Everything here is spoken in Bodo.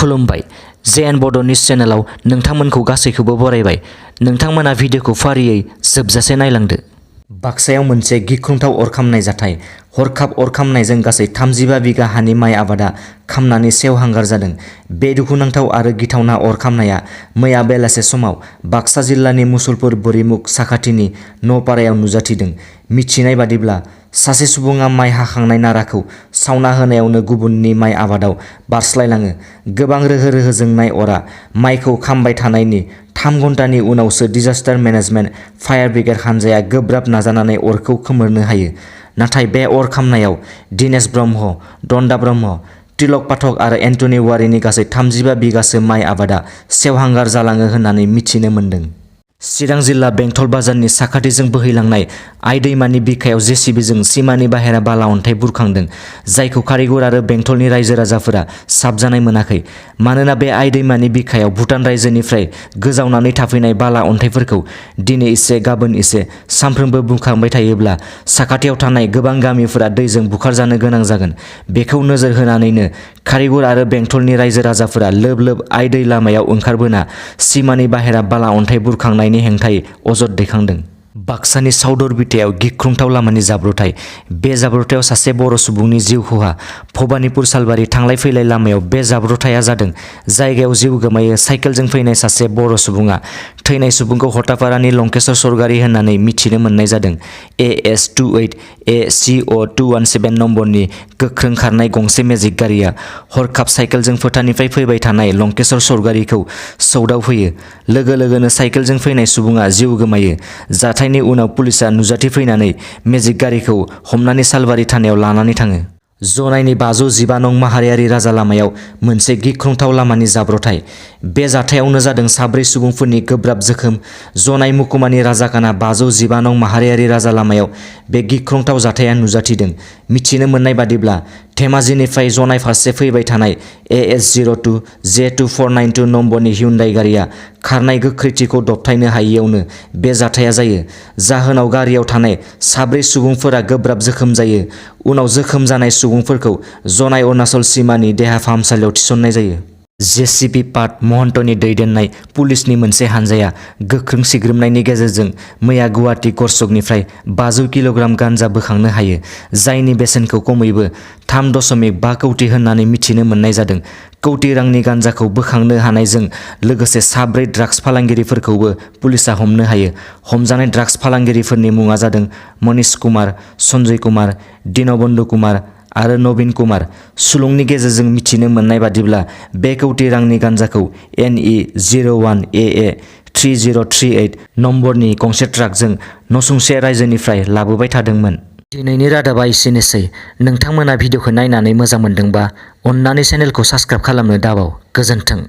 खुलुमबाय JN बड निउज चेनेलाव नोंथांमोनखौ गासैखौबो बरायबाय। नोंथांमोना भिडिअखौ फारियै जोबजासे नायलांदो। बाक्सायाव मोनसे गिख्रंथाव अर खामनाय जाथाय। हरखाब अर खामनायजों गासै 35 बिगा हानि माइ आबादा खामनानै सेवहांगार जादों। बे दुखुनांथाव आरो गिथावना अर खामनाया मैया बेलासे समाव बाक्सा जिल्लानि मुसलपुर बोरिमुख साखाथिनि न'पारायाव नुजाथिदों। मिथिनाय बादिब्ला सासे सुबुङा माइ हाखांनाय नाराखौ सावना होनायावनो गुबुननि माइ आबादाव बारस्लायलाङो। गोबां रोहो रोहो जोंनाय अरा माइखौ खामबाय थानायनि 3 घन्टानि उनावसो डिजास्टार मेनेजमेन्ट फायार ब्रिगेड हानजाया गोब्राब नाजानानै अरखौ खोमोरनो हायो। नाथाय बे अर खामनायाव दिनेश ब्रह्म, दन्दा ब्रह्म, तिलक पाठक आरो एन्टनि वारिनि गासै 35 बिगासो माइ आबादा सेवहांगार जालाङो होननानै मिथिनो मोन्दों। चिरां जिल्ला बेंटल बाजारनि साखाथिजों बोहैलांनाय आइ दैमानि बिखायाव जेसिबिजों सिमानि बाहेरा बाला अन्थाइ बुरखांदों, जायखौ कारिगर आरो बेंटलनि रायजो राजाफोरा साबजानाय मोनाखै। मानोना बे आइ दैमानि बिखायाव भुटान रायजोनिफ्राय गोजावनानै थाफैनाय बाला अन्थाइफोरखौ दिनै एसे गाबोन एसे सानफ्रोमबो बुखांबाय थायोब्ला साखाथियाव थानाय गोबां गामिफोरा दैजों बुखारजानो गोनां जागोन। बेखौ नोजोर होनानैनो कारिगर आरो बेंटलनि रायजो राजाफोरा लोब लोब आइ दै लामायाव ओंखारबोना सिमानि बाहेरा बाला अन्थाइ बुरखांनायनि हेंथायै अजद दैखांदों। बाक्सानि साउदरबिटायाव गिख्रंथाव लामानि जाब्रबथाय। बे जाब्रबथायाव सासे बर' सुबुंनि जिउ खहा। भबानिपुर सालबारि थांलाय फैलाय लामायाव बे जाब्रबथाया जादों। जायगायाव जिउ गोमायो साइकेलजों फैनाय सासे बर' सुबुङा। थैनाय सुबुंखौ हटापारानि लंकेश्वर सरगारि होननानै मिथिनो मोननाय जादों। AS28AC0217 नम्बरनि गोख्रों खारनाय गंसे मेजिक गारिया हरखाब साइकेलजों फोथारनिफ्राय फैबाय थानाय लंकेश्वर सरगारिखौ सौदावफैयो। लोगो लोगोनो साइकेलजों फैनाय सुबुङा जिउ गोमायो। जाथायनि उनाव पुलिसा नुजाथिफैनानै मेजिक गारिखौ हमनानै सालबारि थानायाव लानानै थाङो। जनाइनि 515 नं माहारियारि राजा लामायाव मोनसे गिख्रंथाव लामानि जाब्रबथाय। बे जाथायावनो जादों 4 सुबुंफोरनि गोब्राब जोखोम। जनाइ महकुमानि राजाखाना 515 नं माहारियारि राजा लामायाव बे गिख्रंथाव जाथाया नुजाथिदों। मिथिनो मोननाय बादिब्ला धेमाजिनिफ्राय जनाइ फारसे फैबाय थानाय AS02J2492 नम्बरनि हिउन्डाइ गारिया खारनाय गोख्रैथिखौ दबथायनो हायियावनो बे जाथाया जायो। जाहोनाव गारियाव थानाय 4 सुबुंफोरा गोब्राब जोखोम जायो। उनाव जोखोम जानाय सुबुंफोरखौ जनाइ अरुणाचल सिमानि देहा फाहामसालियाव थिसननाय जायो। जेसिपि पार्थ महन्तनि दैदेननाय पुलिसनि मोनसे हानजाया गोख्रों सिग्रोमनायनि गेजेरजों मैया गुवाहाटी गरसकनिफ्राय 500 किल'ग्राम गान्जा बोखांनो हायो, जायनि बेसेनखौ खमैबो 3.5 कौटि होननानै मिथिनो मोननाय जादों। कौटि रांनि गान्जाखौ बोखांनो हानायजों लोगोसे 4 ड्राग्स फालांगिरिफोरखौबो पुलिसा हमनो हायो। हमजानाय ड्राग्स फालांगिरिफोरनि मुङा जादों मनीष कुमार, सन्जय कुमार, दीनबन्धु कुमार आरो नवीन कुमार। सुलुंनि गेजेरजों मिथिनो मोननाय बादिब्ला बे कौटि रांनि गान्जाखौ NE01AA3038 नम्बरनि गंसे ट्राकजों नसुंसे रायजोनिफ्राय लाबोबाय थादोंमोन। दिनैनि रादाबा एसेनोसै। नोंथांमोना भिडिअखौ नायनानै मोजां मोनदोंबा अन्नानै चेनेलखौ साबस्क्राइब खालामनो दाबाव। गोजोन्थों।